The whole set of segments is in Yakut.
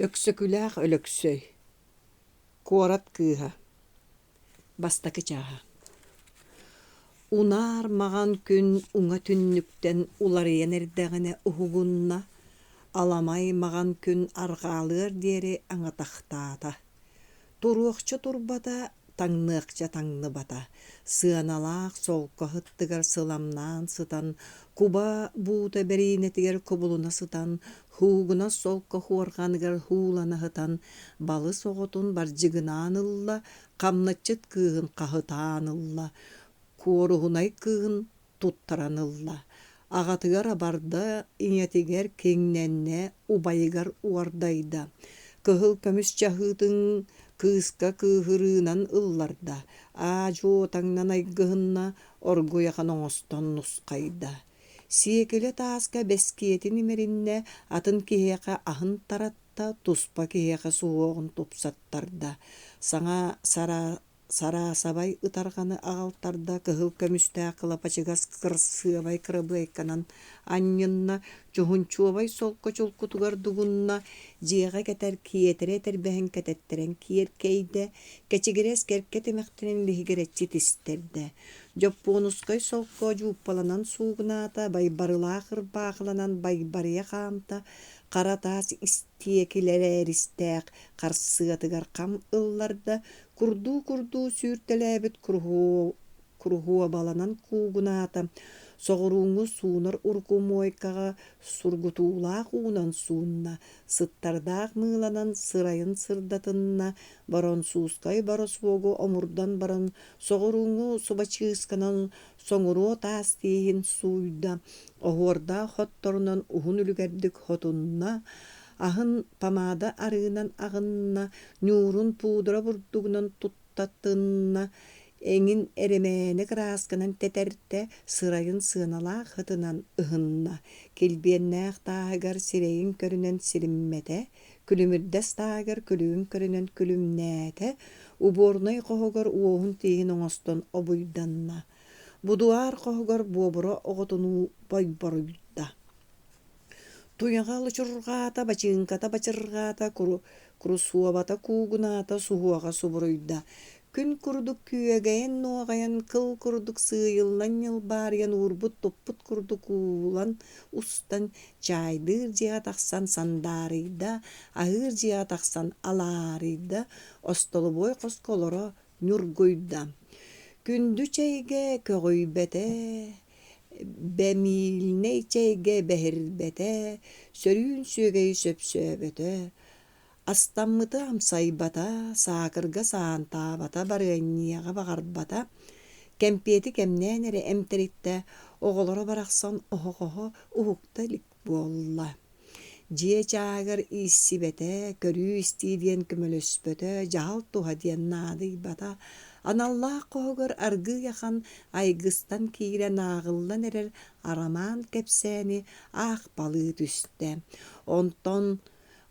Өксөкүлээх Өлөксөй Куорат кыыһа Бастакы чааһа Унаар маҕан күн уҥа түннүктэн уларыйан эрдэҕинэ уһугунна, аламай маҕан күн арҕаалыар диэри аҥатахтаата. Туруохча турбата, таҥныахча таҥныбата, сыаналаах солко ыттыгар сыламнаан сытан, куба буута бэриинэтигэр кубулуна сытан, һуугунас солко хуорҕаныгар һуулана сытан, балыс оҕотун бардьыгынаан ылла, хамначчыт кыыһын хаһытаан ылла, куоруһунай кыыһын туттаран ылла. Аҕатыгар абарда, ийэтигэр киҥнэннэ, убайыгар уордайда. Кыһыл көмүс чаһыытын кыыска кыыһырыынан ылларда, аа-дьуо таҥнан айгыһынна, оргуйахан оҥостон нусхайда. Сиэкилэ тааска бэскиэтин имэриннэ, атын киһиэхэ аһын таратта, туспа киһиэхэ суһуоҕун тупсаттарда. Саҥа сара Сараасабай ытарҕаны аҕалтарда кыһыл көмүстээх кылапачыгас кырасыабай кырабыайканан анньынна, чуһунчуобай солко чулкутугар дугунна, дьиэҕэ кэтэр киэтэрэ этэрбэһин кэтэттэрэн киэркэйдэ, кэчигирэс кэркэ тимэхтэрин лиһигирэччи тистэрдэ. Дьоппуонускай солко дьууппаланан суугунаата, байбарылаах ырбаахыланан байбарыйа хаамта, хара таас истиэкилэрэристээх харсыатыгар хам ылларда, Курдуу-курдуу сүүртэлээбит куруһуобаланан куугунаата, соҕурууҥҥу суунар урукумуойкаҕа сургутуулаах уунан суунна, сыттардаах мыыланан сырайын сырдатынна, боронсуускай боросуогу омурдан баран соҕурууҥҥу субачыысканан соҥуруо таас тииһин сууйда, оһуордаах хотторунан уһун үлүгэрдик хотунна, аһын помада арыынан аҕынна, ньуурун пуудара бурдугунан туттатынна, эҥин эрэмээнэ кыраасканан тэтэртэ, сырайын сыаналаах ытынан ыһынна, килбиэннээх тааһыгар сирэйин көрүнэн сириммэтэ, күлүмүрдэс тааһыгар күлүгүн көрүнэн күлүмнээтэ, уборнай хоһугар уоһун тииһин оҥостон обуйданна, будуар хоһугар буобура оҕотунуу бойборуйда. Туйаҕа лучурҕаата, бачыыҥката бачырҕаата, курусуобата куугунаата, суһуоҕа субуруйда. Күн курдук күөгэйэн-нуоҕайан, кыл курдук сыыйыллан ньылбаарыйан уурбут-туппут курдук уулан устан, чаайдыыр дьиэҕэ тахсан сандаарыйда, аһыыр дьиэҕэ тахсан алаарыйда, остолобуой хоско олоро ньургуйда. Күндү чэйгэ көҕүйбэтэ, бэмиильнэй чэйгэ бэһирбэтэ, сөрүүн сүөгэйи сөпсөөбөтө, астаммыты амсайбата, саакырга саантаабата, барыанньыйаҕа баҕарбата, кэмпиэти кэмнээн эрэ эмтэриттэ, оҕолоро барахсан оһоҕоһо уһукта илик буолла. Дьиэ чааһыгар ииссибэтэ, көрүү-истии диэн көмөлөспөтө, дьаһал туһа диэн наадыйбата, аналлаах хоһугар аргыый ахан айгыстан киирэн ааҕыллан эрэр арамаан кэпсээни аахпалыы түстэ. Онтон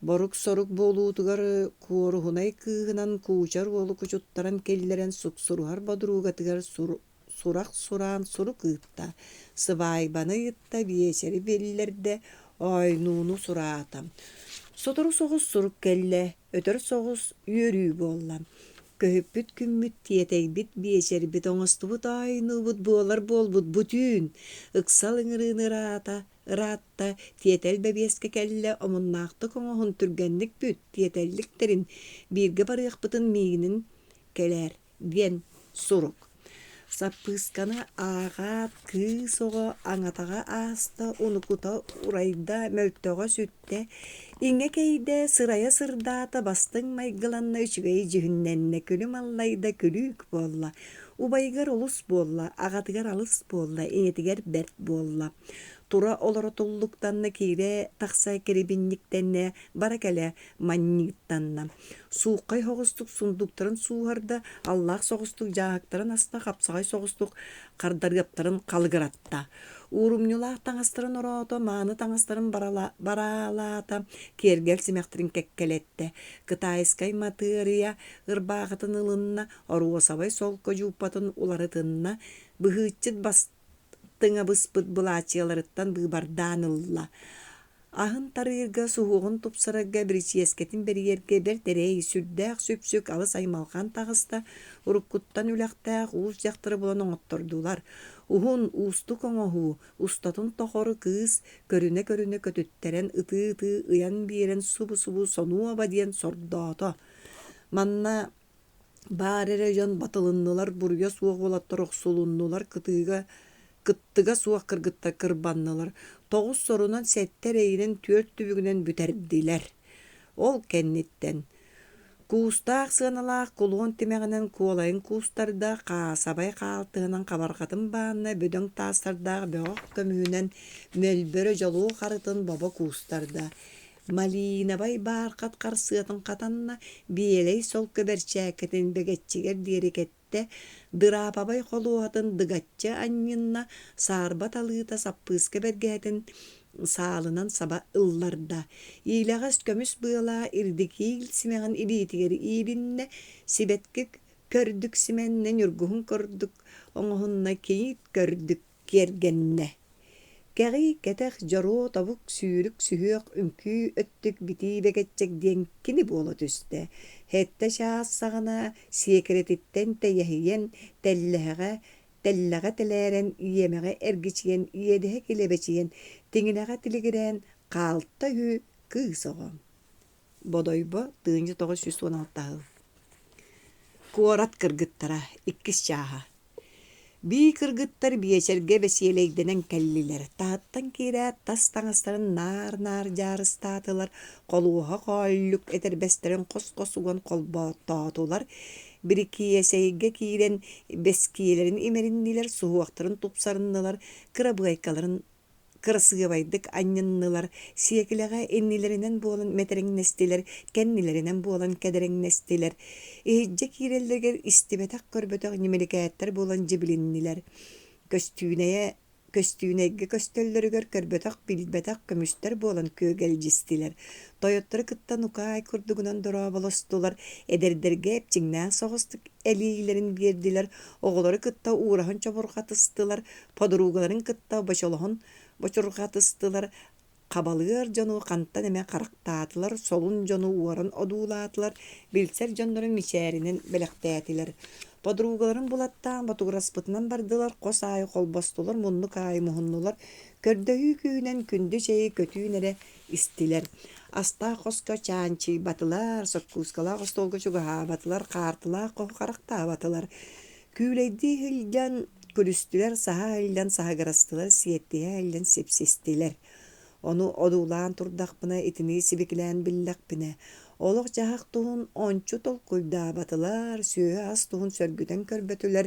борук-сорук буолуутугар куоруһунай кыыһынан куучар уолу кучуттаран киллэрэн суксуруһар бодуругатыгар сурах сураан сурук ыытта, сыбаайбаны ыйытта, биэчэри биллэрдэ, оойнууну сураата. Сотору соҕус сурук кэллэ, өтөр соҕус үөрүү буолла. Көһүппүт күммүт, тиэтэйбит биэчэрбит, оҥостубут оойнуубут буолар буолбут бу түүн. Ыксал ыҥырыыны ыраата, ыраатта, тиэтэл бэбиэскэ кэллэ, омуннаахтык оҥоһун, түргэнник бүт, тиэтэллик тэрин, бииргэ барыахпытын миигинин кэлээр диэн сурук. Саппыысканы ааҕаат, кыыс оҕо аҥатаҕа ааста, унукута урайда, мөлтөҕө сүттэ, иҥэ кэйдэ, сырайа сырдаата, бастыҥ майгыланна, үчүгэй дьүһүннэннэ, күлүм аллайда, күлүүк буолла, убайыгар олус буолла, аҕатыгар алыс буолла, ийэтигэр бэрт буолла. Тура олоро туллуктанна, киирэ тахса кирибинньиктэннэ, бара кэлэ манньыыттанна. Сууххай соҕустук сундууктарын сууһарда, аллаах соҕустук дьааһыктарын аста, хапсаҕай соҕустук хардарыаптарын халыгыратта. Уурумньулаах таҥастарын ороото, мааны таҥастарын бараалаата, киэргэл симэхтэрин кэккэлэттэ. Кытайскай матыарыйа ырбаахытын ылынна, оруосабай солко дьууппатын уларытынна, быһыыччыт бастыҥа быспыт былаачыйаларыттан быыбардаан ылла. Аһын тарыырга, суһуоҕун тупсарарга, биричиэскэтин бэрийэргэ бэрт эрэй, сүрдээх сүпсүк, алыс аймалҕан таҕыста, уруккуттан үлэхтээх уус дьахтары булан оҥоттордулар. Уһун, уустук оҥоһуу, устатын тохору кыыс көрүнэ-көрүнэ көтүттэрэн ытыы-ытыы ыйан биэрэн субу-субу сонуоба диэн сордоото. Манна баар эрэ дьон батылыннылар, буруйа суох уолаттар охсулуннулар, кытыыга кыттыга суох кыргыттар кырбаннылар, тоҕус сорунан сэттэ эрэйинэн түөрт түбүгүнэн бүтэрдилэр. Ол кэнниттэн куустаах сыаналаах кулуон тимэҕинэн куолайын куустарда, хаасабай хаалтыһынан хабарҕатын баанна, бөдөҥ таастардаах бөҕөх көмүһүнэн мөлбөрө дьолуо харытын бобо куустарда, малиновай баархат харсыатын хатанна, биэлэй солко бэрчээккэтин бэгэччигэр диэри кэттэ, дыраапабай холуоһатын дыгаччы анньынна, саарба талыыта саппыыска бэргэһэтин саалынан саба ылларда, иилэҕэс көмүс быалаа ирдикиил симэҕин илиитигэр иилиннэ, сибэтки көрдүк симэннэ, ньургуһун көрдүк оҥоһунна, кийиит көрдүк киэргэннэ. Кэҕий, кэтэх, дьоруо, тобук, сүүрүк, сүһүөх, үҥкүү, өттүк, битии бэгэччэк диэн кини буола түстэ. Сэттэ чаас саҕана сиэкирэтиттэн тэйэһийэн, тэллэһэҕэ, тэллэҕэ тэлээрэн, иэмэҕэ эргичийэн, иэдэһэ килэбэчийэн, тиҥилэҕэ тилигирээн хаалта үһү кыыс оҕо. Бодойбо 1996 сыл. Куорат кыргыттара иккис чааһа. Бии кыргыттар биэчэргэ бэсиэлэйдэнэн кэллилэр, таһыттан киирээт тас таҥастарын наар-наар дьаарыстаатылар, холуоһа хоолльук этэрбэстэрин хос-хос уган холбооттоотулар, бирикиэсэйгэ киирэн бэскиэлэрин имэриннилэр, суһуохтарын тупсарыннылар, кырабыайкаларын кырасыабайдык анньыннылар, сиэкилэҕэ иннилэринэн буолан мэтэрэҥнэстилэр, кэннилэринэн буолан кэдэрэҥнэстилэр, иһирдьэ киирэллэригэр истибэтэх-көрбөтөх ньимиликээттэр буолан дьибилиннилэр. Көстүүнэйэ көстүүнэйгэ көстөллөрүгэр көрбөтөх-билбэтэх көмүстэр буолан күөгэлдьистилэр, тойоттору кытта нукаай курдугунан дорооболостулар, эдэрдэргэ эпчиҥнээх соҕустук элиилэрин биэрдилэр, оҕолору кытта уураһан чобурҕатыстылар, подругаларын кытта бочолоһон бочурҕатыстылар, хабалыар дьону хантан эмэ харахтаатылар, солун дьону уоран одуулаатылар, билсэр дьоннорун мичээринэн бэлэхтээтилэр. Подругаларын булаттаан ботугураспытынан бардылар, хос аайы холбостулар, муннук аайы муһуннулар, көрдөһүү күүһүнэн күндү чэйи көтүүн эрэ истилэр. Астаах хоско чаанчыйбатылар, соккуускалаах остуолга чугаһаабатылар, хаартылаах хоһу харахтаабатылар. Күүлэйдии сылдьан күлүстүлэр, саһа иһиллэн саһыгырастылар, сиэттиһэ иһиллэн сипсистилэр. Ону одуулаан турдахпына, итини сибикилээн биллэхпинэ, олох-дьаһах туһун ончу толкуйдаабатылар, сүөһү-ас туһун сөргүтэн көрбөтүлэр,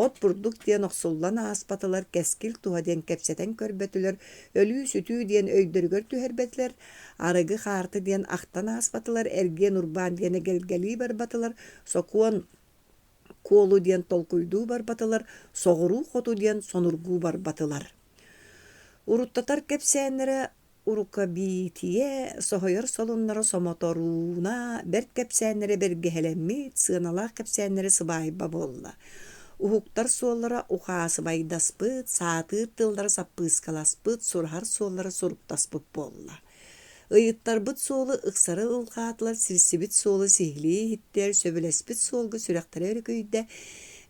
от-бурдук диэн охсуллан ааспатылар, кэскил туһа диэн кэпсэтэн көрбөтүлэр, өлүү-сүтүү диэн өйдөрүгэр түһэрбэтилэр, арыгы-хаарты диэн ахтан ааспатылар, эргиэн-урбаан диэн эгэлгэлии барбатылар, сокуон Куолу диэн толкуйдуу барбатылар, соҕуруу хоту диэн сонургуу барбатылар. Уруттатар кэпсээннэрэ урукабиитийэ, соһуйар солуннара сомоторууна, бэрт кэпсээннэрэ бэргэһэлэммит, сыаналаах кэпсээннэрэ сыбаайба буолла. Уһуктар суоллара ухаасыбайдаспыт, саатыыр тыллара саппыыскаласпыт, сураһар суоллара суруктаспыт буолла. Ыйыттарбыт суолу ыксары ылҕаатылар, сирсибит суолу сиһилии иһиттилэр, сөбүлэспит суолга сүрэхтэрэ өрүкүйдэ.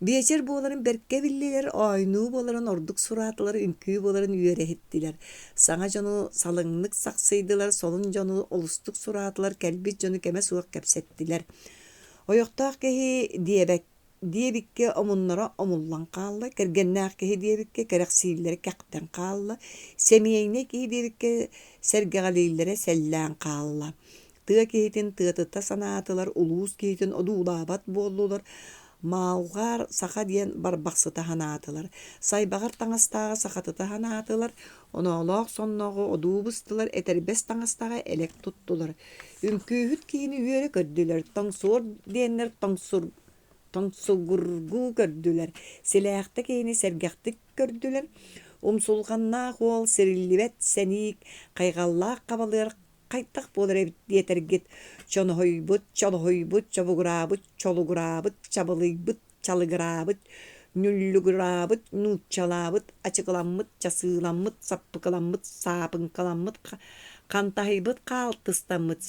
Биэчэр буоларын бэркэ биллилэр, оонньуу буоларын ордук сураатылар, үҥкүү буоларын үөрэ иһиттилэр. Саҥа дьону салыҥнык сахсыйдылар, солун дьону олустук сураатылар, кэлбит дьону кэмэ суох кэпсэттилэр. Ойохтоох киһи диэбэк диэбиккэ омуннара омуллан хаалла, кэргэннээх киһи диэбиккэ кэрэхсииллэрэ кэхтэн хаалла, сэмиэйнэй киһи диэбиккэ сэргэҕэлииллэрэ сэллээн хаалла. Тыа киһитин тыатыта санаатылар, улуус киһитин одуулаабат буоллулар, маалҕаар саха диэн барбахсыта санаатылар, сайбаҕар таҥастааҕы сахатыта санаатылар, Оноолоох соннооҕу одуу быстылар, этэрбэс таҥастааҕы элэк туттулар. Үҥкүүһүт киһини үөрэ көрдүлэр, тоҥсуор диэннэр тоҥсур тоҥсугургуу көрдүлэр, силээхтэ киһини сэргэхтик көрдүлэр. Умсулҕаннаах уол сириллибэт сэниик, хайҕаллаах хабалыар хайдах буолар эбит диэтэргит, чоноһуйбут, чолоһуйбут, чобугураабыт, чолугураабыт, чабылыйбыт, чалыгыраабыт, ньуллугураабыт, нууччалаабыт, ачыкыламмыт, часыыламмыт, саппыкыламмыт, саапыҥкаламмыт, Хантаһыйбыт хаалтыстаммыт,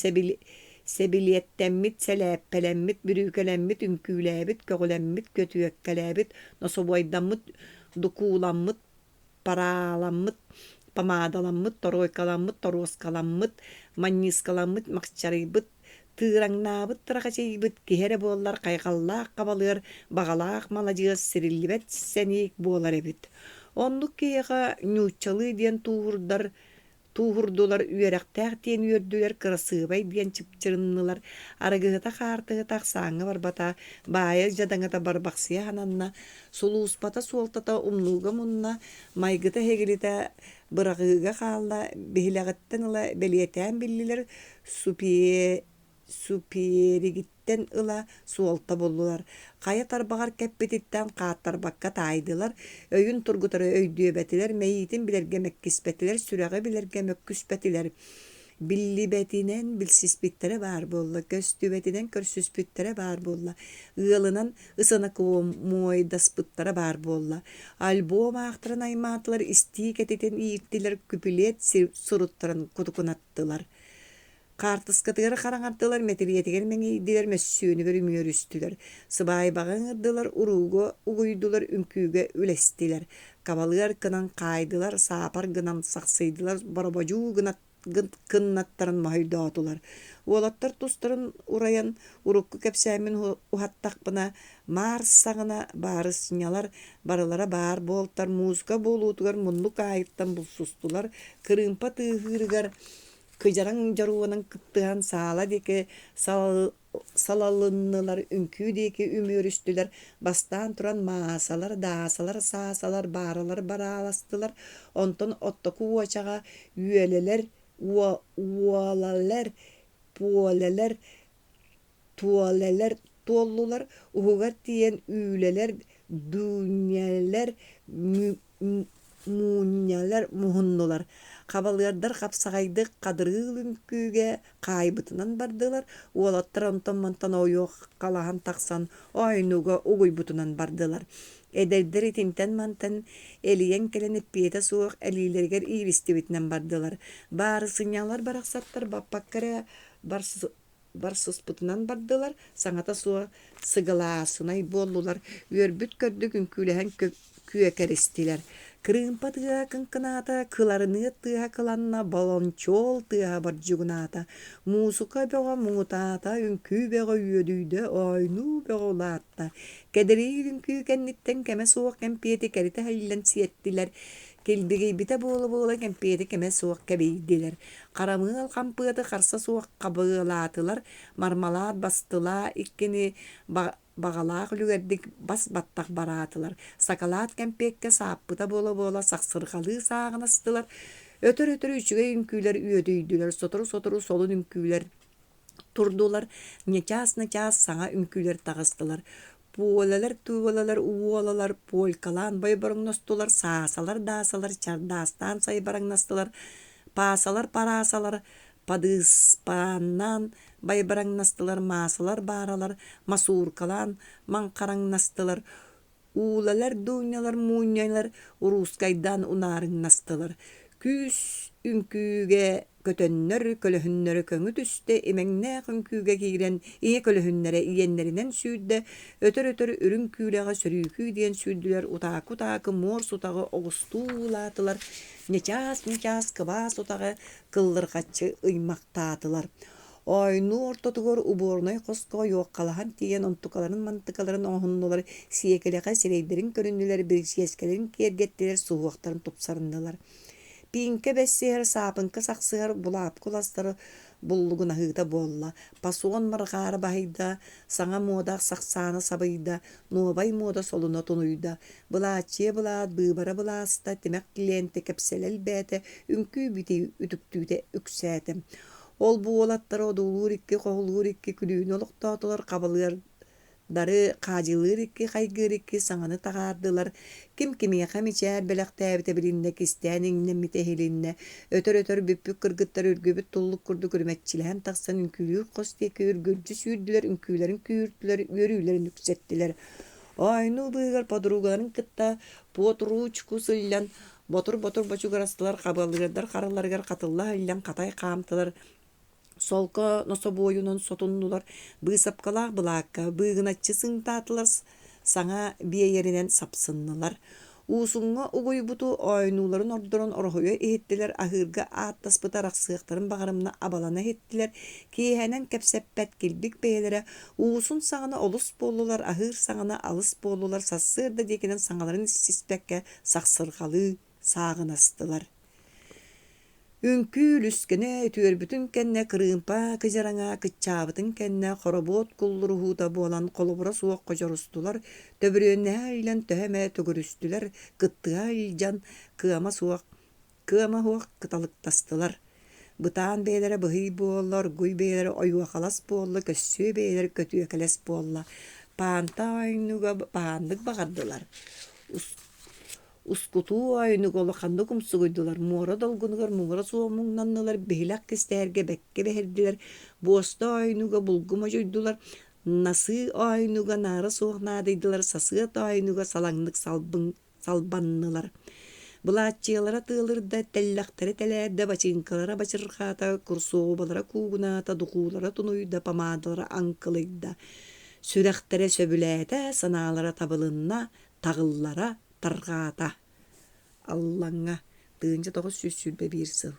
сэбилиэттэммит, сэлээппэлэммит, бүрүүкэлэммит, үҥкүүлээбит, көҕүлэммит, көтүөккэлээбит, нособуойдаммыт, дукууламмыт, парааламмыт, помадаламмыт, торуойкаламмыт, торуоскаламмыт, манньыыскаламмыт, махчарыйбыт, тыыраҥнаабыт тырахачыйбыт киһи эрэ буоллар хайҕаллаах хабалыар, баҕалаах маладьыас, сириллибэт сэниик буолар эбит. Оннук киһиэхэ ньууччалыы диэн тууһурдар Тууһурдулар, үөрэхтээх диэн үөрдүлэр, кырасыабай диэн чыпчырыннылар, арыгыһыта хаартыһыта ахсааҥҥа барбата, баайа дьадаҥыта барбахсыйа сананна, сулууспата суолтата умнууга мунна, майгыта эһигилитэ быраҕыыга хаалла, биһилэҕиттэн ыла бэлиэтээн биллилэр, Супиэригиттэн ыла суолта буллулар, хайа тарбаҕар кэппититтэн хааттарбакка таайдылар, өйүн тургутары өйдүөбэтилэр, мэйиитин билэргэ мэккиспэтилэр, сүрэҕи билэргэ мөккүспэтилэр. Биллибэтинэн билсиспиттэрэ баар буолла, көстүбэтинэн көрсүспүттэрэ баар буолла, ыалынан ысынакомуойдаспыттара баар буолла. Альбом аахтаран аймаатылар, истии кэтитин ииртилэр, күпүлүөт суруттаран кутукунаттылар. Хаартыскатыгар хараҥардылар, мэтириэтигэр мэҥийдилэр, мөссүөнүгэр үмүөрүстүлэр, сыбаайбаҕа ыҥырдылар, урууга угуйдулар, үҥкүүгэ үлэстилэр, кабалыар гынан хаайдылар, саапар гынан сахсыйдылар, борободьуу кыннаттарын моһойдоотулар. Уолаттар тустарын урайан, урукку кэпсээммин уһаттахпына, маар саҕана баарыснялар барылара баар буолтар, музыка буолуутугар муннук аайыттан булсустулар, кырыымпа тыаһыырыгар Кыдьараҥ дьоруонан кыттыһан саала диэки салалыннылар, үҥкүү диэки үмүөрүстүлэр, бастаан туран маасалар, даасалар, саасалар, бааралар барааластылар, онтон оттоку уочаҕа үөлэлэр, уолалэр, пуолэлэр, туолэлэр туоллулар, уһугар тиийэн үүлэлэр, дүүнньэлэр, муунньалар муһуннулар. Хабалыардар хапсаҕайдык хадырыыл үҥкүүгэ хаайбытынан бардылар, уолаттар онтон-мантан ойуоххалаһан тахсан оойнууга угуйбутунан бардылар. Эдэрдэр итинтэн-мантан элийэн кэлэн эппиэтэ суох элиилэригэр иилистибитинэн бардылар. Баарысынньалар барахсаттар баппакка эрэ барсыспытынан бардылар, саҥата суох сыгылаасынай буоллулар, үөрбүт-көрдүк үҥкүүлэһэн күөкэристилэр. Кырыымпа тыаһа кыҥкынаата, кыларыныат тыаһа кыланна, болончуол тыаһа бордьугунаата, муусука бөҕө муҥутаата, үҥкүү бөҕө үөдүйдэ, оойнуу бөҕө улаатта. Кэдэриир үҥкүү кэнниттэн кэмэ суох кэмпиэти кэритэ иһиллэн сиэттилэр, килбигийбитэ буола-буола кэмпиэти кэмэ суох кэбийдилэр. Харамыал хампыаты харса суох хабыалаатылар, мармалаат бастылаа иккини баҕалаах үлүгэрдик бас баттах бараатылар, сакалаат кэмпиэккэ сааппыта буола-буола сахсырҕалыы сааҕынастылар, өтөр-өтөр үчүгэй үҥкүүлэр үөдүйдүлэр, сотору-сотору солун үҥкүүлэр турдулар, ньычаас-ньычаас саҥа үҥкүүлэр таҕыстылар, Пуолалар-туолалар уолалар полькалаан бойбороҥностулар, саасалар-даасалар чардаастаан сайбараҥнастылар, паасалар-параасалар падыыспааннаан байбараҥнастылар, маасалар-бааралар масууркалаан маҥхараҥнастылар, Уулалар, дуунньалар, муунньалар уруускайдаан унаарыҥнастылар, күүс үҥкүүгэ көтөннөр, көлөһүннэрэ көҥү түстэ, имэҥнээх үҥкүүгэ киирэн ийэ көлөһүннэрэ иэннэринэн сүүрдэ, өтөр-өтөр үрүҥ күүлэҕэ сөрүүкүү диэн сүүрдүлэр, утаакы-утаакы муор сутаҕы оҕустуу уулаатылар, ньычаас-ньычаас кыбаас утаҕы кыллырҕаччы ыймахтаатылар. Оойнуу ортотугар уборнай хоско ойуоххалаһан тиийэн онтукаларын-мантыкаларын оҥоһуннулар, сиэкилэҕэ сирэйдэрин көрүннүлэр, биричиэскэлэрин киэргэттилэр, суһуохтарын тупсарыннылар. Пииҥкэ бэссиһэр, саапыҥка сахсыһар, булаапка уластары буллугунаһыыта буолла. Пасуон марҕаара баһыйда, саҥа муода сахсаана сабыйда, нуобай муода солуна тунуйда. Былааччыйа былаат быыбара былааста, тимэх лиэнтэ кэпсэлэ элбээтэ, үҥкүү-битии үтүктүүтэ үксээтэ. Ол-бу уолаттары одуулуур икки, хоһулуур икки күлүүнү олохтоотулар, хабылыардары хаадьылыыр икки, хайгыыр икки саҥаны таһаардылар, ким кимиэхэ мичээр бэлэхтээбитэ билиннэ, кистээн иҥнэммитэ иһилиннэ, өтөр-өтөр бүппүт кыргыттар үргүбүт туллук курдук үрүмэччилэһэн тахсан үҥкүүлүүр хос диэки үргүлдьү сүүрдүлэр, үҥкүүлэрин күүһүртүлэр, үөрүүлэрин үксэттилэр. Оойнуу быыһыгар подругаларын кытта под ручку сылльан. Ботур-ботур бочугурастылар, хабыаллыырдар харыларыгар хатылла иһиллэн хатай хаамтылар, солко нособуойунан сотуннулар, быысапкалаах былаакка быыгыначчы сыҥтаатылар, саҥа биэйэринэн сапсыннылар. Уусуҥҥа угуйбуту оойнууларын ордорон ороһуйа иһиттилэр, аһыырга ааттаспыты арахсыахтарын баҕарымна абалана иһиттилэр, киэһэнэн кэпсэппэт килбик бэйэлэрэ уусун саҕана олус буоллулар, аһыыр саҕана алыс буоллулар, сарсыарда диэкинэн саҥаларын сиспэккэ сахсырҕалыы сааҕынастылар. Үҥкүү үлүскэнэ үтүөрбүтүн кэннэ кырыымпа кыдьараҥа кыччаабытын кэннэ хоробуот куллуруһуута буолан холобура суох ходьорустулар, төбүрүөннэһэ илэн төһө эмэ төгүрүстүлэр, кыттыһа илдьэн кыама суох кыама суох кыталыктастылар. Бытаан бэйэлэрэ быһый буолла, оргуй бэйэлэрэ ойуохалас буолла, көссүө бэйэлэрэ көтүөкэлэс буолла. Паанта оонньууга бааннык баҕардылар. Ускутуу оойунуга улаханнык умсугуйдулар, муора долгунугар муҥура суох муҥнаннылар, биһилэх кистэһэргэ бэккэ бэһирдилэр, буоста оойунуга булгу модьуйдулар, насыы оойунуга наара суох наадыйдылар, сасыат оойунуга салаҥнык салбыҥ салбаннылар. Былааччыйалара тыалырда, тэллэхтэрэ тэлээрдэ, бачыыҥкалара бачырҕаата, курсуобалара куугунаата, духуулара тунуйда, помадалара аҥкылыйда. Сүрэхтэрэ сөбүлээтэ, санаалара табылынна, таҕыллара тарҕаата. Аллаҥҥа 1921 сыл.